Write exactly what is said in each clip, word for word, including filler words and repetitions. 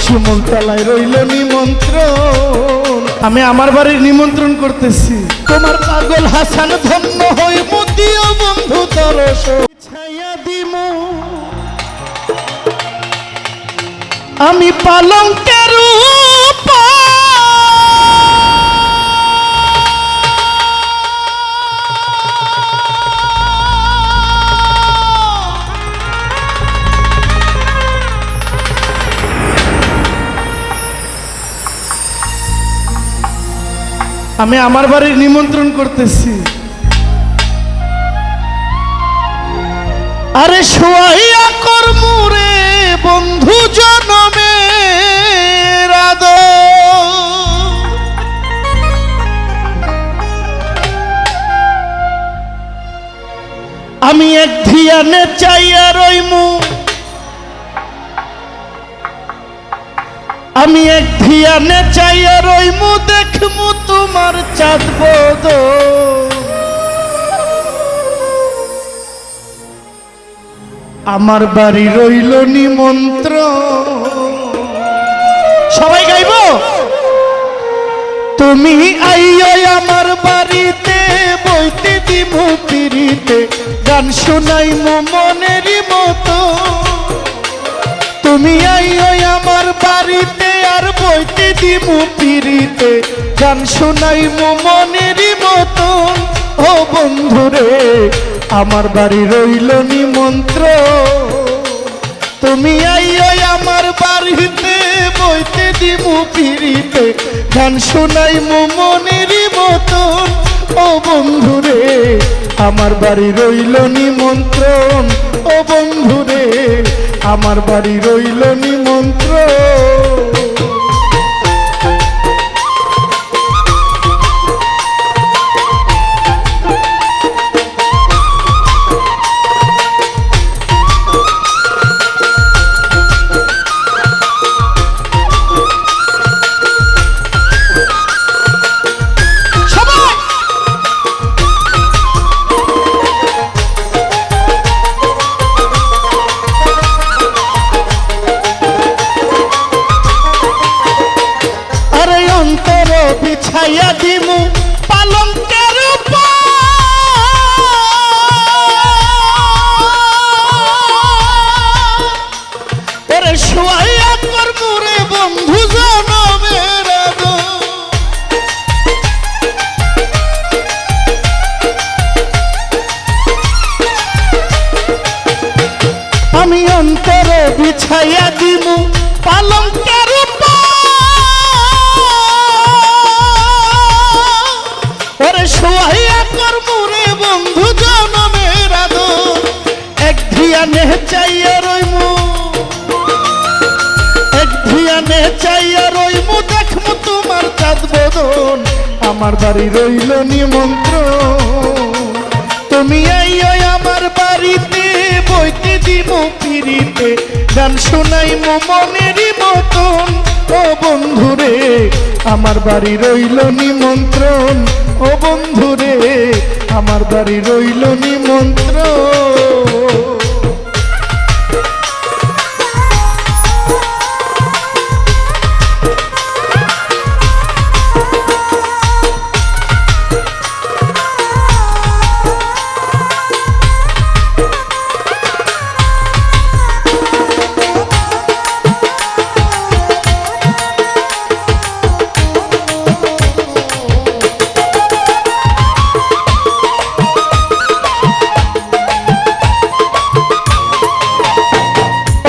শিমুলতলায় রইল নিমন্ত্রণ। আমি আমার বাড়ির নিমন্ত্রণ করতেছি। তোমার পাগল হাসান ধন্য হইমু, দিও বন্ধু দর্শন। ছায়া দিমু আমি পালঙ্কের উপর। আমি আমার বাড়ির নিমন্ত্রণ করতেছি। আরে শুয়াইয়া করমুরে বন্ধু জনমের আদর। আমি এক ধিয়ানে চাইয়া রইমু, আমি এক ধিয়ানে চাইয়া রইমু, দেখমু তোমার চাঁদ বদন। আমার বাড়ি রইল নিমন্ত্রণ। সবাই গাইবো। তুমি আইও আমার বাড়িতে, বইতে দিমু পিরিতে, গান শুনাইমু মনেরই মতো। তুমি আইও আমার বাড়িতে, আর বইতে দিমু পিরিতে, গান শুনাইমু মনেরই মতন। ও বন্ধুরে, আমার বাড়ি রইল নিমন্ত্রণ। তুমি আইও আমার বাড়িতে, বইতে দিমু পিরিতে, গান শুনাইমু মনেরই মতন। ও বন্ধুরে, আমার বাড়ি রইল নিমন্ত্রণ। ও বন্ধুরে, আমার বাড়ি রইল নিমন্ত্রণ। আরে অন্তর বিছাইয়া দিমু পালঙ্কের উপর। ওরে শুয়াইয়া করমুরে বন্ধু জনমের আদর। আমি অন্তরে বিছাইয়া দিমু পালঙ্কের উপর। ওরে শুয়াইয়া করমুরে বন্ধু জনমের আদর। এক ধিয়ানে চাইয়া রইমু, এক ধিয়ানে চাইয়া রইমু, দেখমু তোমার চাঁদ বদন। আমার বাড়ি রইল নিমন্ত্রণ। তুমি আইও আমার বাড়িতে, বইতে দিমু পিরিতে, গান শুনাইমু মনেরই মতন। ও বন্ধুরে, আমার বাড়ি রইল নিমন্ত্রণ। ও বন্ধুরে, আমার বাড়ি রইল নিমন্ত্রণ।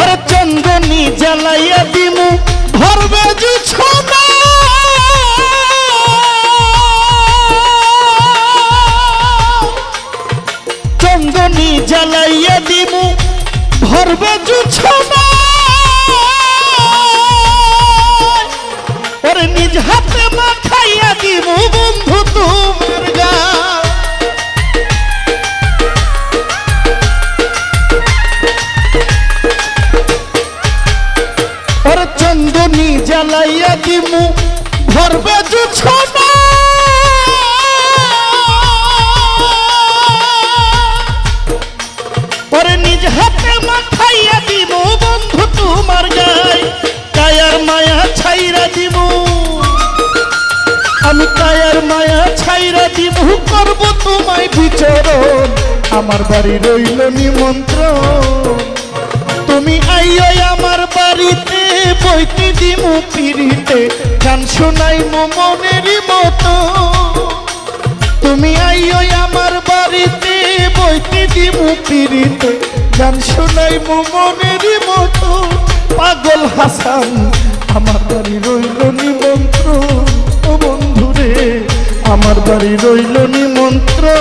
ওরে চন্দনী জ্বালাইয়া দিমু, ভরবে জুছনা। চন্দনী জ্বালাইয়া দিমু, ভরবে জুছনা। ওরে নিজ হাতে মাখাইয়া দিমু বন্ধু তোমার গাল। ওরে চন্দনী জ্বালাইয়া দিমু, ভরবে জুছনা। ওরে নিজ হাতে মাখাইয়া দিমু বন্ধু তোমার গাল। কায়ার মা দিমু, আমি কায়ার মায়া ছাইরা দিমু, করব তোমায় বিচরণ, আমার বাড়ি রইল নিমন্ত্রণ। তুমি আইও আমার বাড়িতে, বইতে দিমু পিড়িতে, গান শোনাইমু মনের মতো। তুমি আইও আমার বাড়িতে, বইতে দিমু পিড়িতে, গান শোনাইমু মনের মতো। পাগল হাসান, আমার বাড়ি রইল নিমন্ত্রণ। ও বন্ধুরে, আমার বাড়ি রইল নিমন্ত্রণ।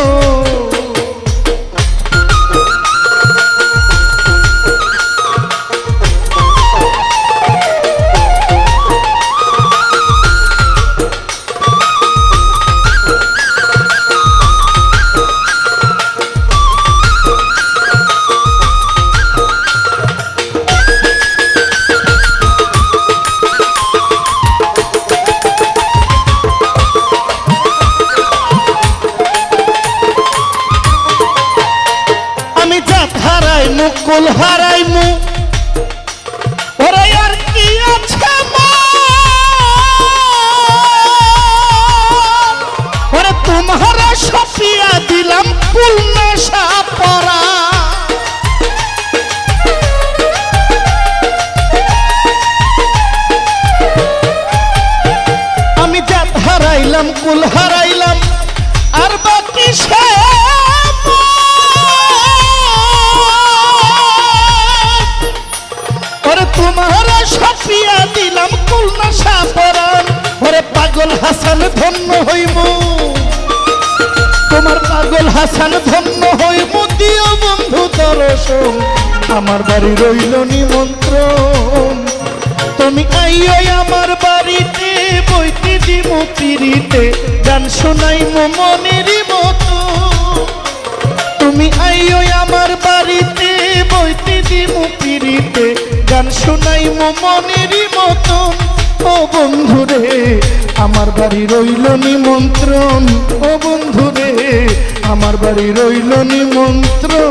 আমি জাত হারাইমু, কুল হারাইমু, ওরে আর কি আছে আমার? ওরে তোমারে সপিয়া দিলাম কুল নেশা পরা। আমি জাত হারাইলাম, কুল হারাইলাম, আর বাকি সে আমার। ওরে তোমারে সপিয়া দিলাম কুল নেশা পরান। ওরে পাগল হাসান ধন্য হইমু, তোমার পাগল হাসান ধন্য হইমু, দিও বন্ধু দর্শন, আমার বাড়ি রইল নিমন্ত্রণ। তুমি আইও আমার বাড়িতে, বইতে দিমু পিড়িতে, গান শোনাইমু মনের মতো। তুমি আইও আমার বাড়িতে, বইতে দিমু পিড়িতে, গান শোনাইমু মনের মতন। ও বন্ধুরে, আমার বাড়ি রইল নিমন্ত্রণ। ও বন্ধুরে, আমার বাড়ি রইল নিমন্ত্রণ।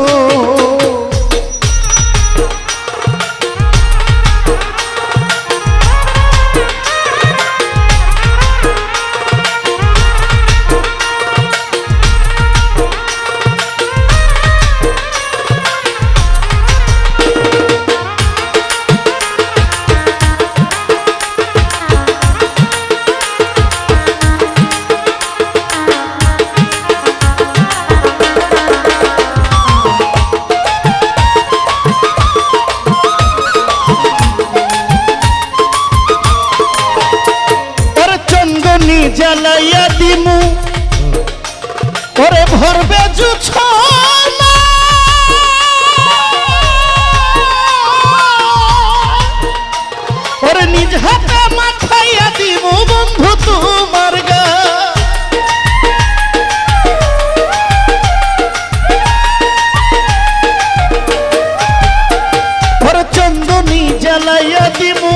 ওরে চন্দনী জ্বালাইয়া দিমু, ওরে ভরবে জুছনা। ওরে নিজ হাতে মাখাইয়া দিমু বন্ধু তোমার গায়। ওরে চন্দনী জ্বালাইয়া দিমু,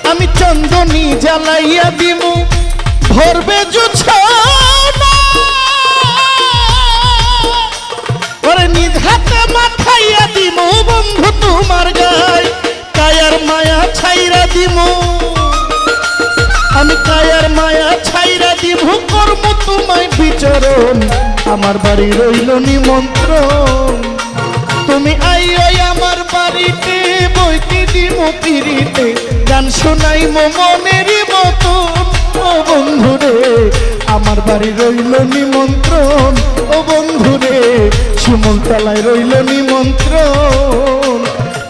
আমি চন্দনী জ্বালাইয়া দিমু, ভরবে জুছনা। ওরে নিজ হাতে মাখাইয়া দিমু বন্ধু তোমার গায়। কায়ার মায়া ছাইরা দিমু, আমি কায়ার মায়া ছাইরা দিমু, করমু তোমায় বিচরণ, আমার বাড়ি রইল নিমন্ত্রণ। তুমি আইও আমার বাড়িতে, বইতে দিমু পিড়িতে, গান শোনাইমু মনের মতন। ও বন্ধুরে, আমার বাড়ি রইল নিমন্ত্রণ। ও বন্ধুরে, শিমুলতলায় রইল নিমন্ত্রণ।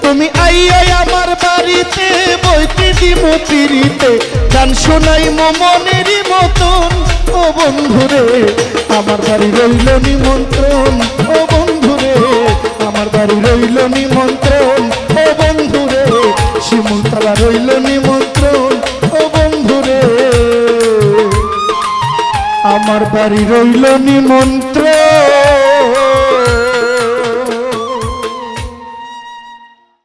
তুমি আইও আমার বাড়িতে, বইতে দিমু পিড়িতে, গান শোনাইমু মনের মতন। ও বন্ধুরে, আমার বাড়ি রইল নিমন্ত্রণ। ও বন্ধুরে, আমার বাড়ি রইল নিমন্ত্রণ। ও বন্ধুরে, শিমুলতলা রইল নিমন্ত্রণ। ও বন্ধুরে, আমার বাড়ি রইল নিমন্ত্রণ।